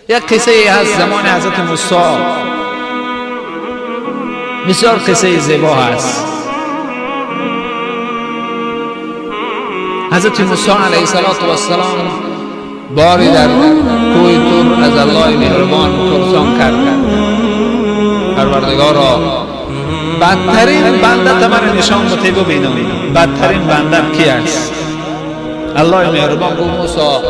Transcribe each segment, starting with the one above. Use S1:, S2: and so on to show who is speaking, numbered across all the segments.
S1: یک قصه هست زمان حضرت موسی، بسیار قصه زیبا هست. حضرت موسی علیه السلام باری در کوه تور از الله مهربان پرسان کرد، پروردگارا بدترین بنده من نشان بده ببینم، بدترین بنده کی است؟ الله مهربان گفت موسی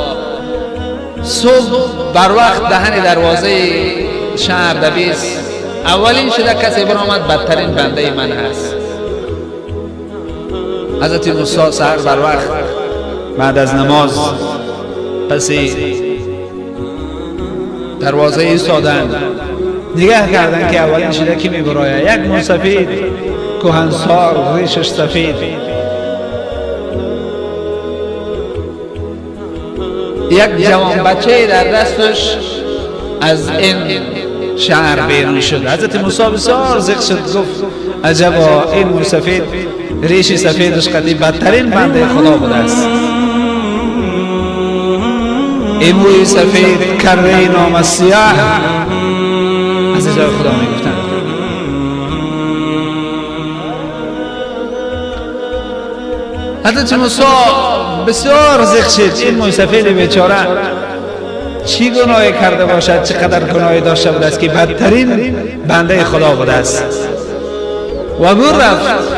S1: صبح بر وقت دهن دروازه شهر دبیس اولین شده کسی برآمد، بدترین بنده من هست. حضرت موسی سحر بر وقت بعد از نماز پسی دروازه ایستادند، نگاه کردن که اولین شده کی میبراید. یک موسفید کهنسال ریشش سفید، یک جوان بچه در دستش از این شهر بیرون شد. حضرت موسی بسیار زیق شد، گفت عجبا این موسفید ریش سفیدش قدی بدترین بنده خدا بوده است. این موی سفید کره نام سیاه از جای خدا میگفتند. حضرت موسی بسیار زیق شد، این موی سفید بیچاره چی گناهی کرده باشد، چقدر گناهی داشته بوده است که بدترین بنده خدا بوده است. و بر رفت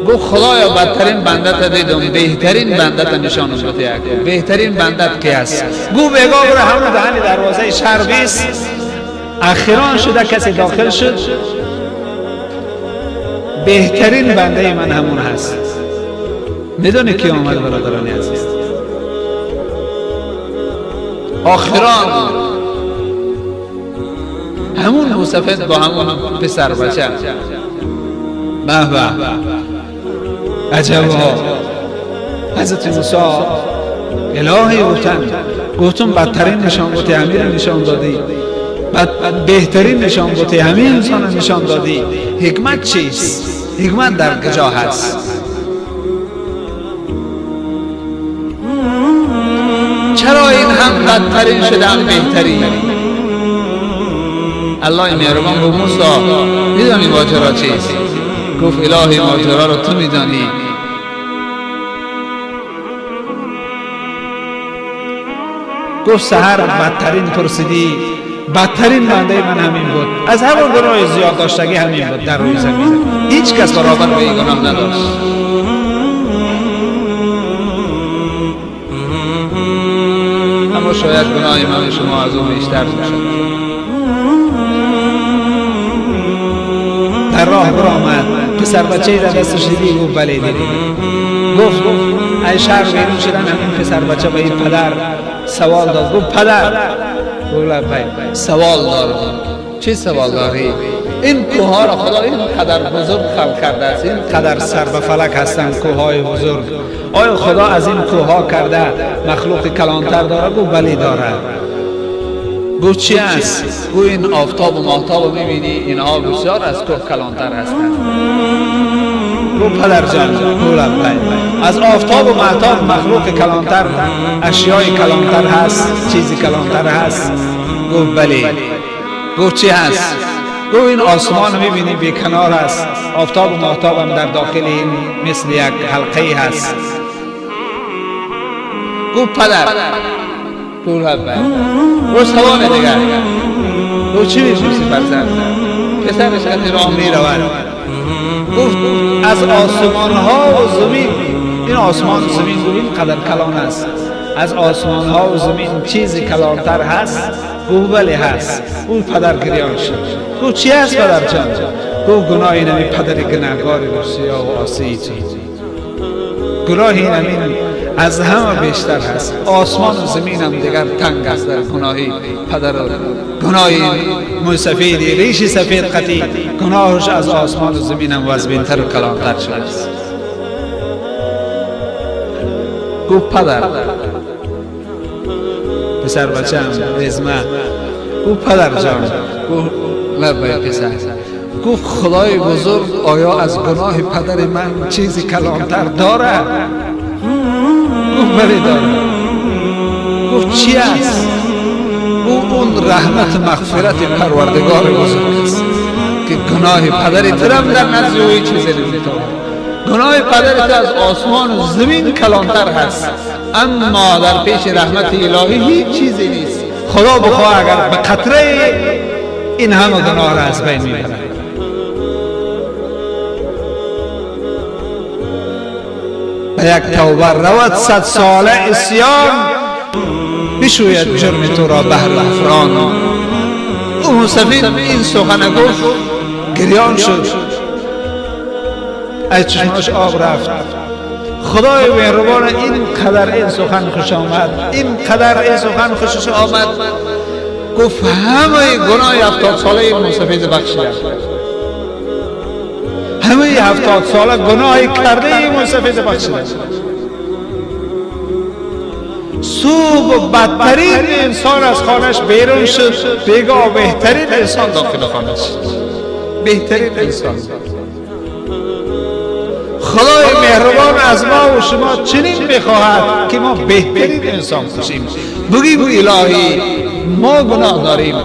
S1: گفت خدایا بدترین بنده تا دیدم، بهترین بنده تا نشانم بده، بهترین بنده کی است؟ گو بگا برو همون دهن دروازه شهر بیست، اخیران شده کسی داخل شد، بهترین بنده من همون هست. میدونی کی آمد برادران عزیز؟ آخران همون موسفید با همون پسر بچه. به به عجبا. حضرت موسی الهی گفتن، گفتم بدترین نشان بوده همین نشان دادی، بهترین نشان بوده همین انسان نشان دادی. حکمت چیست؟ حکمت در کجا هست؟ چرا این هم بدترین شده هم بهترین؟ الله مهربان گفت موسی میدانی ماجرا چیست؟ گفت الهی ماجرا رو تو میدانی. گفت سحر بدترین پرسیدی، بدترین بنده من همین بود، از همون گناه زیاد داشتگی همین بود در روی زمین، هیچ کس برابر به این گناه نداشت. اما شاید گناه من شما از اون بیشتر باشد. در راه برآمد، پسر بچه در دستش دیدی؟ گفت بله دیدی. گفت ای شهر بیرون شدن همین پسر بچه به این پدر سوال داد. گفت پدر، گفت سوال دارم. چه سوال داری؟ این کوه را خدا این قدر بزرگ خلق کرده است، این قدر سر به فلک هستند کوههای بزرگ، آیا خدا از این کوه کرده مخلوق کلانتر داره؟ گفت بله داره. گفت چی است؟ گفت این آفتاب و ماهتاب میبینی، اینها بسیار از کوه کلانتر هستند. گفت پدر جان، از آفتاب و ماهتاب مخلوق کلانتر، اشیای کلانتر هست، چیزی کلانتر هست؟ گفت بله. گفت چی هست؟ گفت این آسمان میبینی بی کنار است، آفتاب و ماهتاب هم در داخل این مثل یک حلقه هست. گفت پدر، گفت سوال دیگر. گفت چی میپرسی فرزند؟ پسرش از راه میرود. گفت از آسمان ها و زمین، این آسمان و زمین این قدر کلان است، از آسمان ها و زمین چیزی کلانتر هست؟ گفت بله هست. اون پدر گریان شد. گفت چی هست پدر جان؟ گفت گناه این همین پدر گناهگار سیاه و عاصی تو، گناه این همین از همه بیشتر هست، آسمان و زمین هم دیگر تنگ است در گناهی پدر، گناه موسفیدی ریش سفید قطی، گناهش از آسمان و زمین هم وزبینتر و کلانتر شده است. گفت پدر، پسر بچه هم رزمه. گفت پدر جان. گفت لبای پسر. گفت خدای بزرگ آیا از گناه پدر من چیزی کلانتر داره؟ گفت بله داره. گفت چی است؟ اون رحمت مغفرت پروردگار بزرگ است که گناه پدر ترم در نزد او هیچ چیزی نمیتواند. گناه پدر تو از آسمان و زمین کلانتر هست، اما در پیش رحمت الهی هیچ چیزی نیست. خدا بخواه اگر به قطره این همه گناه را از بین میبرد. به یک توبه رود 100 ساله عصیان، بشوید جرم تو را بحر غفران. او مسفید این سخن گفت، گریان شد، از چشماش آب رفت. خدای مهربان این قدر این سخن خوش آمد، این قدر این سخن خوشش آمد، گفت همه گناه 70 ساله این مسفید بخشیدم، همه 70 ساله گناه کرده این مسفید بخشیدم. صبح بدترین انسان از خانهش بیرون شد، بیگاه بهترین انسان داخل خانه شد، بهترین انسان. خدای مهربان از ما و شما چنین میخواهد که ما بهترین انسان باشیم. بگیم الهی ما گناه داریم،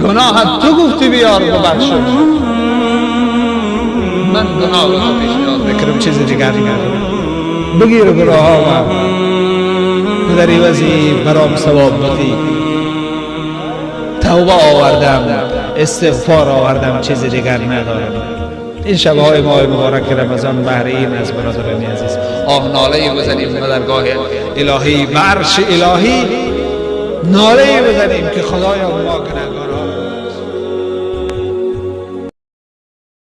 S1: گناه تو گفتی بیار ببخش، من گناه رو پیشنهاد میکنم، چیز دیگر ندارم. بگیر گناه ها در عوضی برام ثواب بدی. توبه آوردم، استغفار آوردم، چیز دیگر ندارم. این شبهای ماه مبارک رمضان بهر این از برادران عزیز آه ناله بزنیم به درگاه الهی، به عرش الهی ناله بزنیم که خدایا ما گناهگار